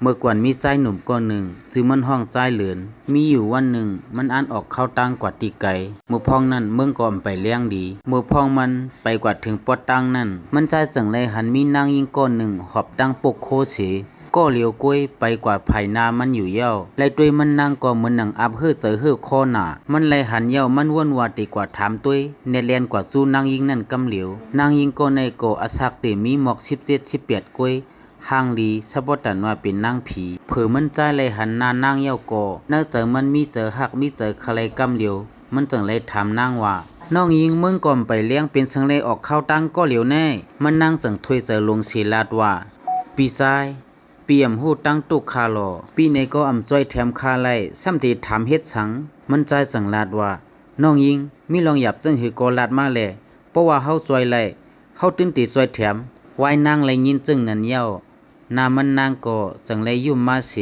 ເມື່ອກ່ອນມີຊາຍໜຸ່ມຄົນໜຶ່ງ ຊື່ມັນຮ້ອງຈາຍເຫຼີນ. ມີຢູ່ວັນໜຶ່ງ ມັນອານອອກເຂົ້າຕ່າງກວ່າທີ່ໄກ. ເມື່ອພ້ອງນັ້ນ ເມືອງກໍອຳໄປແລ້ງດີ. ເມື່ອພ້ອງມັນໄປກວ່າເຖິງປອດຕ່າງນັ້ນ ມັນຈາຍຈຶ່ງໄດ້ຫັນມີນາງຍິງຄົນໜຶ່ງຫອບຕັ້ງປົກໂຄເສ. ກໍຫຼຽວກ້ວຍໄປກວ່າພາຍໜ້າມັນຢູ່ແລ້ວ ແລະ ດ້ວຍມັນນາງກໍເໝືອນໜັງອັບເຫີ້ໃຈເຫີ້ຄໍໜາ. ມັນໄລ່ຫັນແລ້ວ ມັນວົນວ່າເຕະກວ່າຖາມດ້ວຍ ແນດແລ່ນກວ່າສູ່ນາງຍິງນັ້ນກຳຫຼຽວ. ນາງຍິງກໍໃນກໍອາສັກເຕມີໝອກສິບເຈັດ ສິບແປດກ້ວຍ ຮ່າງດີ ສະເພາະຕານວ່າເປັນນາງຜີ. ເຜີມັນຈາຍໄລ່ຫັນໜ້ານາງແລ້ວກໍ ໃນໃຈມັນມີໃຈຮັກ ມີໃຈຄະໄລກຳຫຼຽວ. ມັນຈຶ່ງໄລ່ຖາມນາງວ່າ ນ້ອງຍິງ ເມືອງກໍອຳໄປແລ້ງ ເປັນຈັ່ງໄລອອກເຂົ້າຕ່າງກໍຫຼຽວແນ່? ມັນນາງຈຶ່ງຖ້ວຍໃຈຫຼົງເສລາດວ່າ ພີ່ຊາຍ ປີ້ອຳຮູ້ຕັ້ງຕຸກຂ້າຫຼໍ່ ປີ້ໃນກໍອຳຊ່ວຍແຖມຂ້າໄລ ຊ້ຳເຕຖາມເຮັດສັງ? ມັນຈາຍຈັ່ງລາດວ່າ ນ້ອງຍິງ ມີລອງຢາບຈັ່ງຫືກໍລາດມາແລ ເພາະວ່າເຮົາຊ່ວຍໄລ ເຮົາຕື່ນເຕຊ່ວຍແຖມ. ວາຍນາງໄລຍິນຈຶ່ງນັ້ນແລ້ວ ໜ້າມັນນາງກໍຈັ່ງໄລຫຍຸ້ມມາເສ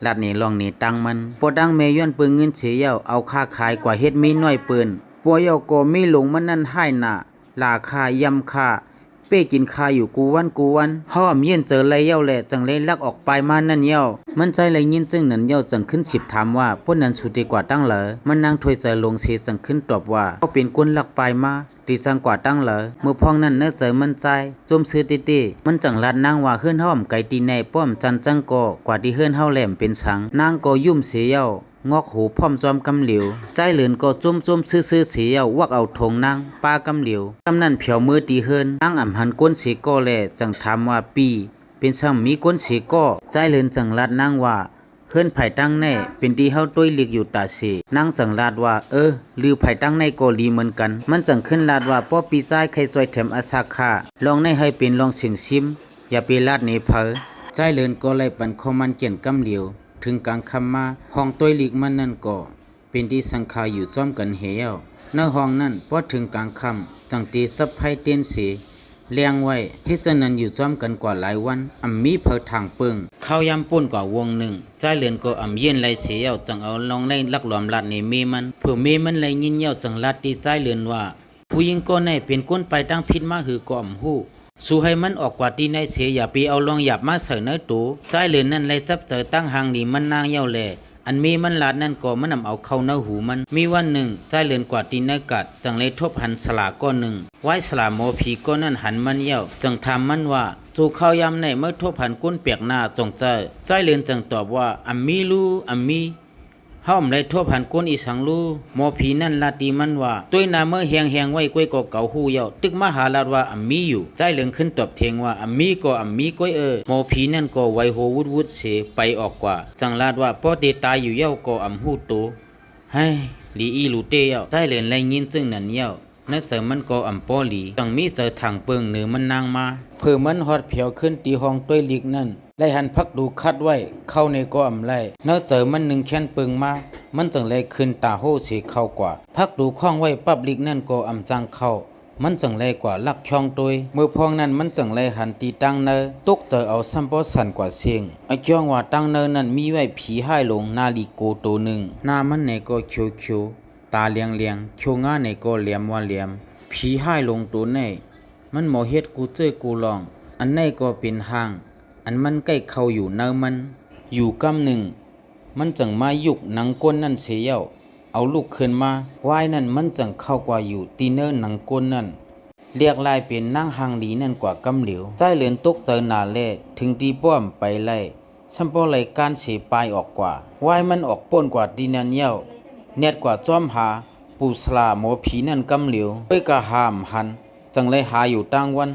ລາດເນລອງເນຕັງມັນ. ພໍດັ່ງແມ່ຍ້ອນເປີເງິນເສແລ້ວ ເອົາຂ້າຂາຍກວ່າເຮັດເມນ້ອຍເປີນ. ພໍແລ້ວກໍເມຫຼົງມັນນັ້ນຮ້າຍໜ້າ ຫຼາຂ້າ ຢຳຂ້າ ເປ້ກິນຂ້າຢູ່ກູວັນກູວັນ. ເຮົາອຳເຢັນເຈີໄລແລ້ວແລ ຈັ່ງໄລລັກອອກປາຍມານັ້ນແລ້ວ. ມັນຈາຍໄລຍິນຈຶ່ງນັ້ນແລ້ວ ຈຶ່ງຂຶ້ນສິບຖາມວ່າ ພວກນັ້ນສູເຕກວ່າຕັ້ງໃດ? ມັນນາງຖ້ວຍໃຈຫຼົງເສ ຈຶ່ງຂຶ້ນຕອບວ່າ ເຮົາເປັນຄົນລັກປາຍມາ ເຕຈັ່ງກວ່າຕັ້ງໃດ? ເມື່ອພ້ອງນັ້ນໃນໃຈມັນຈາຍຈົ່ມຊື່ເຕໆ ມັນຈັ່ງລາດນາງວ່າ ເຮືອນເຮົາອຳໄກຕີໃນ ປ້ອມຈັນຈັ່ງກໍກວ່າທີ່ເຮືອນເຮົາແຫຼມເປັນສັງ. ນາງກໍຫຍຸ້ມເສແລ້ວ ງອກຫູພ້ອມຈອມກຳຫຼຽວ. ຈາຍເຫຼີນກໍຈົ່ມຈົ່ມຊື່ຊື່ເສແລ້ວ ວັກເອົາຖົງນາງປ້າກຳຫຼຽວ. ກຳນັ້ນແຜວເມືອຕີເຮືອນ ນາງອຳຫັນກົ້ນເສກໍແລ ຈັ່ງຖາມວ່າ ປີ້ ເປັນຊ່ຳມີກົ້ນເສກໍ? ຈາຍເຫຼີນຈັ່ງລາດນາງວ່າ ເຮືອນພາຍຕັ້ງໃນ ເປັນທີ່ເຮົາໂຕ້ຍລິກຢູ່ຕາເສ. ນາງຈັ່ງລາດວ່າ ເອີ ຫຼືພາຍຕັ້ງໃນກໍດີເໝືອນກັນ. ມັນຈັ່ງຂຶ້ນລາດວ່າ ປ້ອມ ພີ່ຊາຍ ໃຄ່ຊ່ວຍແຖມອາສັກຂ້າ ລອງໃນໃຫ້ເປັນລອງເສັງຊິມ ຢ່າໄປລາດເນໃຜ. ຈາຍເຫຼີນກໍໄລ່ປັນເຂົ້າມັນແກ່ນກຳຫຼຽວ. ເຖິງກາງຄ່ຳມາ ຫ້ອງໂຕ້ຍລິກມັນນັ້ນກໍ ເປັນທີ່ສັງຂາຢູ່ພ້ອມກັນແລ້ວ. ໃນຫ້ອງນັ້ນ ພໍເຖິງກາງຄ່ຳ ຈັ່ງເຕຈັບໄຟເຕັ້ນເສ ແລ້ງໄວ້ ເຮັດຈັ່ງນັ້ນຢູ່ພ້ອມກັນກວ່າຫຼາຍວັນ ອຳມີໃຜຖາງເປິງ. ຄາວຍາມປົນກວ່າວົງໜຶ່ງ ຈາຍເຫຼືອນກໍອຳເຢັນໄລເສແລ້ວ ຈັ່ງເອົາລອງໄລລັກລອມລາດເນເມມັນ. ເພີເມມັນໄລຍິນແລ້ວ ຈຶ່ງລາດຕິຈາຍເຫຼືອນວ່າ ຜູ້ຍິງກໍໃນເປັນຄົນໄປທາງຜິດມາຫືກໍອຳຮູ້. ສູໃຫ້ມັນອອກກວ່າທີ່ໃນເສ ຢ່າໄປເອົາລອງຢາບມາໃສ່ໃນໂຕ. ຈາຍເຫຼືອນນັ້ນໄລຈັບໃຈຕັ້ງຮ່າງດີມັນນາງແລ້ວແລ ອັນເມມັນລາດນັ້ນກໍມັນນຳເອົາເຂົ້າໃນຫູມັນ. ມີວັນໜຶ່ງ ຈາຍເຫຼືອນກວ່າທີ່ໃນກາດ ຈັ່ງໄລທົບຫັນສະຫຼາກ້ອນໜຶ່ງ. ວາຍສະຫຼາໝໍຜີກ້ອນນັ້ນຫັນມັນແລ້ວ ຈຶ່ງຖາມມັນວ່າ ສູຄາວຍາມໃນເມື່ອທົບຫັນຄົນແປກໜ້າຈົ່ງເຈີ? ຈາຍເຫຼືອນຈຶ່ງຕອບວ່າ ອຳມີລູ ອຳມີ. ເຮົາອຳໄລທົບຫັນຄົນອີ່ສັງລູ. ໝໍຜີນັ້ນລາດຕິມັນວ່າ ໂຕຍໜ້າເມື່ອແຮງໆໄວ້ ກ້ວຍກໍເກົາຫູແລ້ວ ຕຶກມາຫາລາດວ່າອຳມີຢູ່. ຈາຍເຫຼືອນຂຶ້ນຕອບເຖງວ່າ ອຳມີກໍອຳມີກ້ວຍເອີ. ໝໍຜີນັ້ນກໍໄຫວໂຫວຸດໆເສ ໄປອອກກວ່າ ຈັ່ງລາດວ່າ ພໍເຕຕາຍຢູ່ແລ້ວກໍອຳຮູ້ໂຕ. ໄຮ ດີອີ່ລູເຕແລ້ວ. ຈາຍເຫຼືອນໄລຍິນຈຶ່ງນັ້ນແລ້ວ ໃນໃຈມັນກໍອຳປໍຫຼີ ຈັ່ງມີໃຈທາງເປິງເໜີມັນນາງມາ. ເພີມັນຮອດແຜວຂຶ້ນທີ່ຫ້ອງໂຕ້ຍລິກນັ້ນ ໄລຫັນພັກດູຂັດໄວ້ ເຂົ້າໃນກໍອຳໄລ. ໃນໃຈມັນນຶງແຄ້ນເປິງມາ ມັນຈຶ່ງໄລຂຶ້ນຕາໂຫເສເຂົ້າກວ່າ ພັກດູຂ້ອງໄວ້ປັບລິກນັ້ນກໍອຳຈັ່ງເຂົ້າ ມັນຈຶ່ງໄລກວ່າລັກຄອງໂຕຍ. ເມື່ອພ້ອງນັ້ນມັນຈຶ່ງໄລຫັນຕີຕ່າງໃນ ຕົກໃຈເອົາຊ້ຳບໍ່ສັນກວ່າເສັງ ອາກຽງວ່າຕ່າງໃນນັ້ນມີໄວ້ຜີຮ້າຍຫຼົງໜ້າລີໂກໂຕໜຶ່ງ. ໜ້າມັນໃນກໍຂຽວໆ ຕາແຫຼງໆ ຂຽວງາໃນກໍແຫຼມວ່າແຫຼມ. ຜີຮ້າຍຫຼົງໂຕໃນ ມັນບໍ່ເຮັດກູເຈີກູລອງ ອັນໃນກໍເປັນຮ່າງ ອັນມັນໃກ້ເຂົ້າຢູ່ໃນມັນ. ຢູ່ກຳໜຶ່ງ ມັນຈຶ່ງມາຍຸກໜັງກົ້ນນັ້ນເສແລ້ວ ເອົາລຸກຂຶ້ນມາ. ວາຍນັ້ນມັນຈຶ່ງເຂົ້າກວ່າຢູ່ທີ່ເນື້ອໜັງກົ້ນນັ້ນ ລຽກລາຍເປັນນາງຮ່າງດີນັ້ນກວ່າກຳຫຼຽວ. ຈາຍເຫຼືອນຕົກໃຈໜ້າແລ ເຖິງທີ່ປ້ອມໄປໄລ ຊ້ຳບໍ່ໄລການເສປາຍອອກກວ່າ. ວາຍມັນອອກປົ້ນກວ່າທີ່ນັ້ນແລ້ວ ແນດກວ່າຈ້ອມຫາປູສະຫຼາໝໍຜີນັ້ນກຳຫຼຽວ ໂດຍກະຫາມຫັນ ຈັ່ງໄລຫາຢູ່ຕ່າງວັນ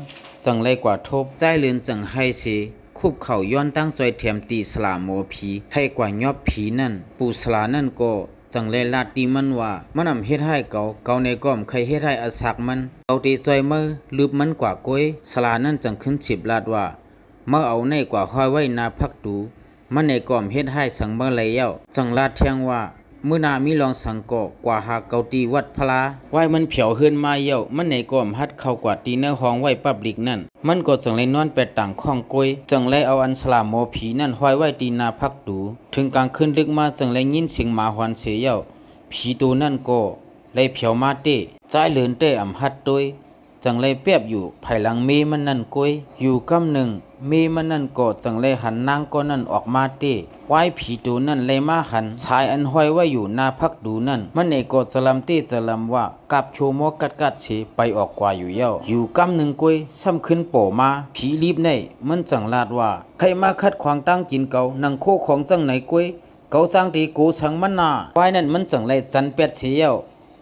ຈັ່ງໄລກວ່າທົບ. ຈາຍເຫຼືອນຈັ່ງໄຫ້ເສ ຄຸບເຂົ່າຍ້ອນຕັ້ງຊ່ອຍແຖມຕີສະຫຼາໝໍຜີ ໄຫ້ກວ່າຍອບຜີນັ້ນ. ປູສະຫຼານັ້ນກໍຈັ່ງໄລລາດຕິມັນວ່າ ມັນອຳເຮັດຮ້າຍເຂົາ ເຂົາໃນກໍອຳໄຄເຮັດຮ້າຍອາສັກມັນ ເຂົາເຕຊ່ອຍເມີລຶບມັນກວ່າກ້ວຍ. ສະຫຼານັ້ນຈັ່ງຂຶ້ນສິບລາດວ່າ ມາເອົາໃນກວ່າຫ້ອຍໄວ້ໜ້າພັກຕູ ມັນໃນກໍອຳເຮັດຮ້າຍສັງເມີໄລແລ້ວ. ຈັ່ງລາດແທງວ່າ ມື້ໜ້າມີລອງສັງກໍກວ່າຫາເຂົາທີ່ວັດພະລາ. ວາຍມັນແຜວເຮືອນມາແລ້ວ ມັນໃນກໍອຳຮັດເຂົ້າກວ່າທີ່ໃນຫ້ອງໄວ້ປັບລິກນັ້ນ ມັນກໍຈຶ່ງໄລນອນແປດຕາງຂ້ອງກ້ວຍ ຈຶ່ງໄລເອົາອັນສະຫຼາໝໍຜີນັ້ນຫ້ອຍໄວ້ທີ່ໜ້າພັກຕູ. ເຖິງກາງຄືນດຶກມາຈຶ່ງໄລຍິນສຽງໝາຫອນເສແລ້ວ ຜີໂຕນັ້ນກໍໄລແຜວມາເຕະ. ຈາຍເລີນແຕ່ອຳຮັດໂຕຍ ຈັ່ງໄດ້ແປບຢູ່ພາຍຫຼັງເມມັນນັ້ນກ້ວຍ. ຢູ່ກຳໜຶ່ງ ເມມັນນັ້ນກໍຈັ່ງໄດ້ຫັນນາງກ້ອນນັ້ນອອກມາເຕະ. ວາຍຜີໂຕນັ້ນໄດ້ມາຫັນສາຍອັນຫ້ອຍໄວ້ຢູ່ໜ້າພັກຕູນັ້ນ, ມັນເອງກໍຈະລຳເຕະຈະລຳວ່າ ກາບໂຄມໍກັດໆເສໄປອອກກວ່າຢູ່ແລ້ວ. ຢູ່ກຳໜຶ່ງກ້ວຍ ຊ້ຳຂຶ້ນປໍມາ ຜີລິບໄດ້ ມັນຈັ່ງລາດວ່າ ໃຜມາຂັດຂວາງທາງກິນເຂົາ ໜັງໂຄຂອງຈັ່ງໃດກ້ວຍ ເຂົາຊ່າງເຕະໂກສັງມັນນາ. ວາຍນັ້ນມັນຈັ່ງໄດ້ຈັນແປດເສແລ້ວ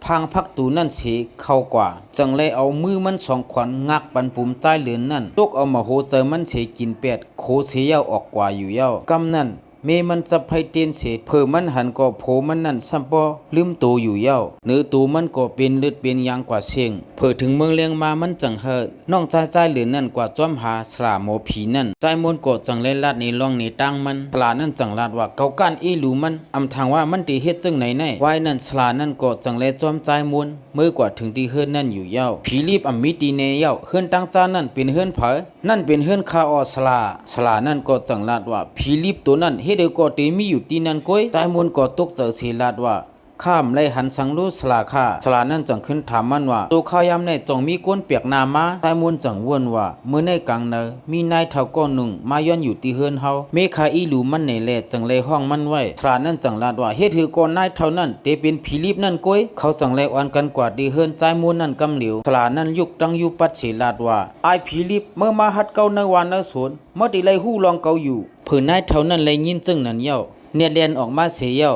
ພັງພັກຕູນັ້ນເສເຂົ້າກວ່າ, ຈັ່ງໄດ້ເອົາມືມັນສອງຂວັນງັກປັນປຸມຊາຍເຫຼືອນນັ້ນ, ຕົກເອົາມາໂຫໃຈມັນເສກິນແປດ ໂຄເສແລ້ວອອກກວ່າຢູ່ແລ້ວ. ກຳນັ້ນ ເມມັນຈັບໄພເຕນເສ ເຜີມັນຫັນກໍໂພມັນນັ້ນຊ້ຳບໍ່ລືມໂຕຢູ່ແລ້ວ, ເນື້ອໂຕມັນກໍເປັນເລືອດເປັນຢາງກວ່າເສັງ. ເຜີເຖິງເມືອງແລງມາ ມັນຈັ່ງໃຫ້ນ້ອງຊາຍຊາຍເຫຼືອນນັ້ນກວ່າຈອມຫາສະຫຼາໝໍຜີນັ້ນ. ຊາຍມົນກໍຈັ່ງໄດ້ລາດໃນລ່ອງໃນຕ່າງມັນ. ສະຫຼານັ້ນຈັ່ງລາດວ່າ ເຂົາກ້ານອີ່ຫຼູມັນ ອຳທັງວ່າມັນເຕເຮັດຈັ່ງໃດໃນ. ວາຍນັ້ນສະຫຼານັ້ນກໍຈັ່ງໄດ້ຈອມຊາຍມົນ ເມືອກວ່າເຖິງທີ່ເຮືອນນັ້ນຢູ່ແລ້ວ. ຜີລິບອຳມີຕີແນ່ແລ້ວ ເຮືອນຕ່າງຊາດນັ້ນເປັນເຮືອນໃຜ? ນັ້ນເປັນເຮືອນຂ້າອອສະຫຼາ. ສະຫຼານັ້ນກໍຈັ່ງລາດວ່າ ຜີລິບໂຕນັ້ນເຮັດໃດກໍເຕມີຢູ່ທີ່ນັ້ນກ້ວຍ. ຊາຍມົນກໍຕົກໃຈເສລາດວ່າ ຂ້າມໄດ້ຫັນສັງລູສະຫຼາຂ້າ. ສະຫຼານັ້ນຈັ່ງຂຶ້ນຖາມມັນວ່າ ໂຕຂ້າຍາມໃດຈັ່ງມີຄົນແປກໜ້າມາ? ຊາຍມົນຈັ່ງເວົ້າວ່າ ມື້ໃນກາງໃນ ມີນາຍເຖົ້າກ້ອນໜຶ່ງມາຢ້ອນຢູ່ທີ່ເຮືອນເຮົາ, ເມຂ້າອີ່ຫຼູມັນໃນແລ ຈັ່ງໄດ້ຮ້ອງມັນໄວ້. ສະຫຼານັ້ນຈັ່ງລາດວ່າ ເຮັດໃດກໍນາຍເຖົ້ານັ້ນເຕເປັນຜີລິບນັ້ນກ້ວຍ. ເຂົາຈັ່ງໄດ້ອ່ອນກັນກວ່າທີ່ເຮືອນຊາຍມົນນັ້ນກຳຫຼຽວ. ສະຫຼານັ້ນລຸກຕັ້ງຢູ່ປັດເສລາດວ່າ ອ້າຍຜີລິບ ເມື່ອມາຮັດເຂົາໃນວານໃນສວນ ເມື່ອທີ່ໄດ້ຮູ້ລອງເຂົາຢູ່. ເຜີນາຍເຖົ້ານັ້ນໄດ້ຍິນເຊິ່ງນັ້ນແລ້ວ ແນດແລ່ນອອກມາເສແລ້ວ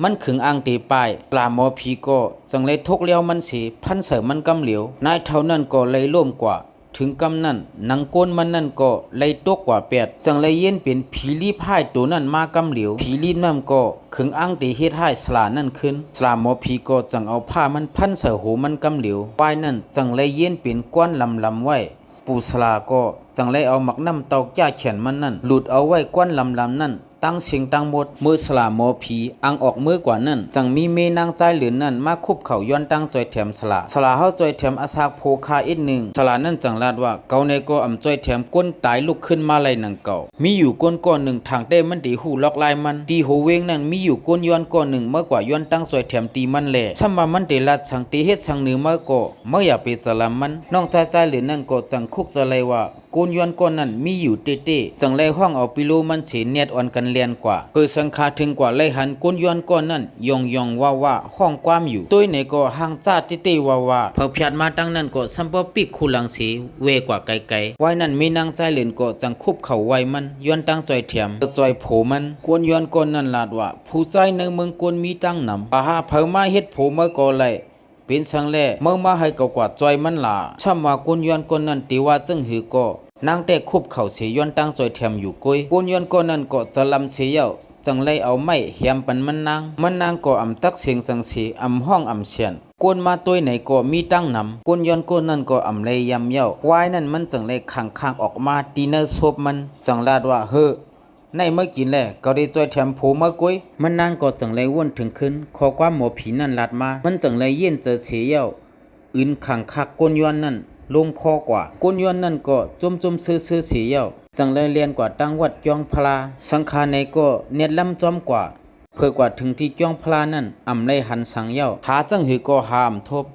ມັນຂຶງອ່າງເຕປາຍ. ສະຫຼາໝໍຜີກໍຈັ່ງໄດ້ທົກແລ້ວມັນເສ ຟັນໃສ່ມັນກຳຫຼຽວ. ນາຍເຖົ້ານັ້ນກໍໄດ້ລົ້ມກວ່າ. ເຖິງກຳນັ້ນ ໜັງໂກນມັນນັ້ນກໍໄດ້ຕົກກວ່າແປດ ຈັ່ງໄດ້ເຢັນເປັນຜີລິບຮ້າຍໂຕນັ້ນມາກຳຫຼຽວ. ຜີລິບນັ້ນກໍຂຶງອ່າງເຕເຮັດຮ້າຍສະຫຼານັ້ນຂຶ້ນ. ສະຫຼາໝໍຜີກໍຈັ່ງເອົາຜ້າມັນພັນໃສ່ຫົວມັນກຳຫຼຽວ. ວາຍນັ້ນຈັ່ງໄດ້ເຢັນເປັນກ້ອນລຳໆໄວ້. ປູສະຫຼາກໍຈັ່ງໄດ້ເອົາໝາກນ້ຳເຕົ້າຈາກແຂນມັນນັ້ນ ຫຼຸດເອົາໄວ້ກ້ອນລຳໆນັ້ນ ທັງເສັງທັງໝົດ. ເມື່ອສະຫຼາໝໍຜີອ່າງອອກເມືອກວ່ານັ້ນ ຈັ່ງມີເມນາງຊາຍເຫຼືອນນັ້ນມາຄຸບເຂົ້າຍ້ອນຕັ້ງຊ່ອຍແຖມສະຫຼາ. ສະຫຼາເຮົາຊ່ອຍແຖມອາສາກໂພຄາອີກໜຶ່ງ. ສະຫຼານັ້ນຈັ່ງລາດວ່າ ເຂົາໃນກໍອຳຊ່ອຍແຖມຄົນຕາຍລຸກຂຶ້ນມາໄດ້ໜັງເກົ່າ. ມີຢູ່ຄົນກ້ອນໜຶ່ງ ທາງແຕ່ມັນເຕຮູ້ລອກລາຍມັນ ທີ່ໂຮເວງນັ້ນມີຢູ່ຄົນຍ້ອນກ້ອນໜຶ່ງເມືອກວ່າຍ້ອນຕັ້ງຊ່ອຍແຖມຕີມັນແລ. ຊ້ຳວ່າມັນເຕລາດສັງເຕເຮັດສັງເໜີເມືອກໍ ເມື່ອຢ່າໄປສະລຳມັນ. ນ້ອງຊາຍຊາຍເຫຼືອນນັ້ນກໍຈັ່ງຄຸກຈະໄລວ່າ ໂກນຍ້ອນກ້ອນນັ້ນມີຢູ່ເຕະໆ ຈັ່ງໄດ້ຮ້ອງເອົາປີໂລມັນເສແນດອ່ອນກັນແລ່ນກວ່າ. ເຜີສັງຂາເຖິງກວ່າໄດ້ຫັນໂກນຍ້ອນກ້ອນນັ້ນຢອງໆວ່າໆ ຮ້ອງກວ້າມຢູ່. ໂຕຍໃນກໍຮ່າງຈ້າເຕະໆວ່າໆ ເຜີພຽດມາທາງນັ້ນກໍຊ້ຳບໍ່ປີກຄູ່ຫຼັງເສແວ່ກວ່າໄກໆ. ວາຍນັ້ນເມນາງຊາຍເຫຼືອນກໍຈັ່ງຄຸບເຂົ້າໄຫວ້ມັນ ຍ້ອນຕັ້ງຊ່ອຍແຖມ ຈະຊ່ອຍໂພມັນ. ໂກນຍ້ອນກ້ອນນັ້ນລາດວ່າ ຜູ້ຊາຍໃນເມືອງໂກນມີຕັ້ງນຳ ຖ້າຫາກເຜີມາເຮັດໂພເມືອກໍໄດ້ ເປັນສັງແລ ເມືອມາໃຫ້ເຂົາກວາດຊ່ອຍມັນຫຼາ. ຊ້ຳວ່າໂກນຍ້ອນກ້ອນນັ້ນເຕວ່າຈັ່ງຫືກໍ ນາງແຕ່ຄຸບເຂົ້າເສຍ້ອນຕັ້ງຊ່ອຍແຖມຢູ່ກ້ວຍ. ໂກນຍ້ອນກ້ອນນັ້ນກໍຈະລຳເສແລ້ວ ຈັ່ງໄດ້ເອົາໄມ້ແຫມປັນມັນນາງ. ມັນນາງກໍອຳຕັກເສັງສັງເສ ອຳຮ້ອງອຳສຽນ. ໂກນມາໂຕຍໃນກໍມີຕັ້ງນຳ. ໂກນຍ້ອນກ້ອນນັ້ນກໍອຳໄດ້ຢາມແລ້ວ. ວາຍນັ້ນມັນຈັ່ງໄດ້ຂັງຄາກອອກມາທີ່ໃນສົບມັນ ຈັ່ງລາດວ່າ ເຮີ ໃນເມື່ອກິນແລ ເຂົາໄດ້ຊ່ອຍແຖມໂພເມືອກ້ວຍ. ມັນນາງກໍຈັ່ງໄດ້ວົນເຖິງຄືນ ຂໍ້ຄວາມໝໍຜີນັ້ນລາດມາ ມັນຈັ່ງໄດ້ເຢັນໃຈເສແລ້ວ ອືນຂັງຄາກໂກນຍ້ອນນັ້ນລົງຄໍກວ່າ. ໂກນຍ້ອນນັ້ນກໍຈົ່ມໆເຊີໆເສແລ້ວ ຈັ່ງໄດ້ແລ່ນກວ່າທາງວັດຈອງພະລາ. ສັງຂາໃນກໍແນດລຳຈອມກວ່າ ເຜີກວ່າເຖິງທີ່ຈອງພະລານັ້ນ ອຳໄດ້ຫັນສັງແລ້ວ ຫາຈັ່ງຫືກໍຫາອຳທົບ.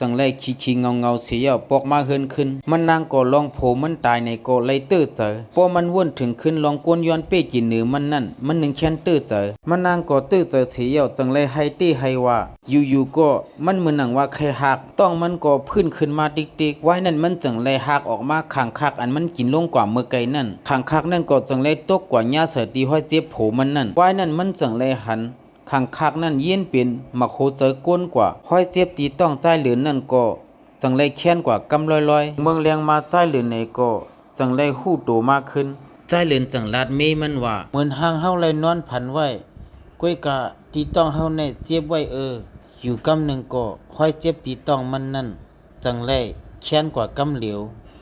ຈັ່ງໄດ້ຂີ້ໆເງົາໆເສແລ້ວ ປອກມາເຮືອນຄືນ. ມັນນາງກໍລອງໂພມັນຕາຍໃນກໍໄດ້ເຕີໃຈ ເພາະມັນວົນເຖິງຄືນລອງໂກນຍ້ອນເປ້ກິນເໜືອມັນນັ້ນ ມັນຈຶ່ງແຄ້ນເຕີໃຈ. ມັນນາງກໍເຕີໃຈເສແລ້ວ ຈັ່ງໄດ້ໄຫ້ເຕໄຫ້ວ່າ ຢູ່ໆກໍມັນເໝືອນໜັງວ່າໄຂ່ຫັກ ຕ້ອງມັນກໍຟື້ນຂຶ້ນມາຕິກໆ. ວາຍນັ້ນມັນຈຶ່ງໄດ້ຫັກອອກມາຂັງຄາກອັນມັນກິນລົງກວ່າເມື່ອໄກນັ້ນ. ຂັງຄາກນັ້ນກໍຈຶ່ງໄດ້ຕົກກວ່າຍາໃສ່ທີ່ຮອຍເຈັບໂພມັນນັ້ນ. ວາຍນັ້ນມັນຈຶ່ງໄດ້ຫັນ ຂັງຄາກນັ້ນເຢັນເປັນໝາກໂຫໃຈໂກນກວ່າ. ຮອຍເຈັບທີ່ຕ້ອງຊາຍເຫຼືອນນັ້ນກໍຈັ່ງໄດ້ແຄ້ນກວ່າກຳລອຍໆ. ເມືອງແລງມາຊາຍເຫຼືອນໃນກໍຈັ່ງໄດ້ຮູ້ໂຕມາຄືນ. ຊາຍເຫຼືອນຈຶ່ງລາດເມມັນວ່າ ເໝືອນຮ່າງເຮົາໄດ້ນອນຝັນໄວ້ ກ້ວຍກະທີ່ຕ້ອງເຮົາໃນເຈັບໄວ້ເອີ. ຢູ່ກຳໜຶ່ງກໍຮອຍເຈັບທີ່ຕ້ອງມັນນັ້ນ ຈັ່ງໄດ້ແຄ້ນກວ່າກຳຫຼຽວ.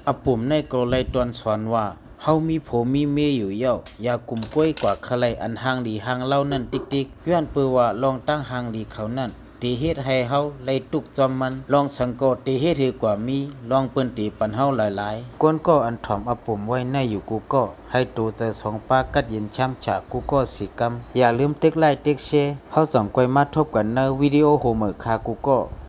ອາປຸມໃນກໍໄດ້ຕອນສອນວ່າ ເຮົາມີຜົວມີເມຢູ່ແລ້ວ ຢ່າກຸມກ້ວຍກວ່າຄະໄລອັນຮ່າງດີຮ່າງເຫຼົ່ານັ້ນຕິກໆ ຍ້ອນເປີວ່າລອງຕັ້ງຮ່າງດີເຂົານັ້ນ ເຕເຮັດໃຫ້ເຮົາໄດ້ຕຸກຈອມມັນ ລອງສັງກໍເຕເຮັດໃຫ້ກວ່າມີ ລອງເພິ່ນເຕປັນເຮົາຫຼາຍໆ. ກ່ອນກໍອັນຖ່ອມອາປຸມໄວ້ໃນຢູ່ກູກໍ ໃຫ້ໂຕໃຈສອງປາກັດເຢັນແຄມຂາກູກໍສີກຳ. ຢ່າລືມເຕັກໄລເຕັກແຊ ເຮົາສອງກ້ວຍມາທົບກັນໃນວິດີໂອໂຮໃໝ່ຄ່າກູກໍ.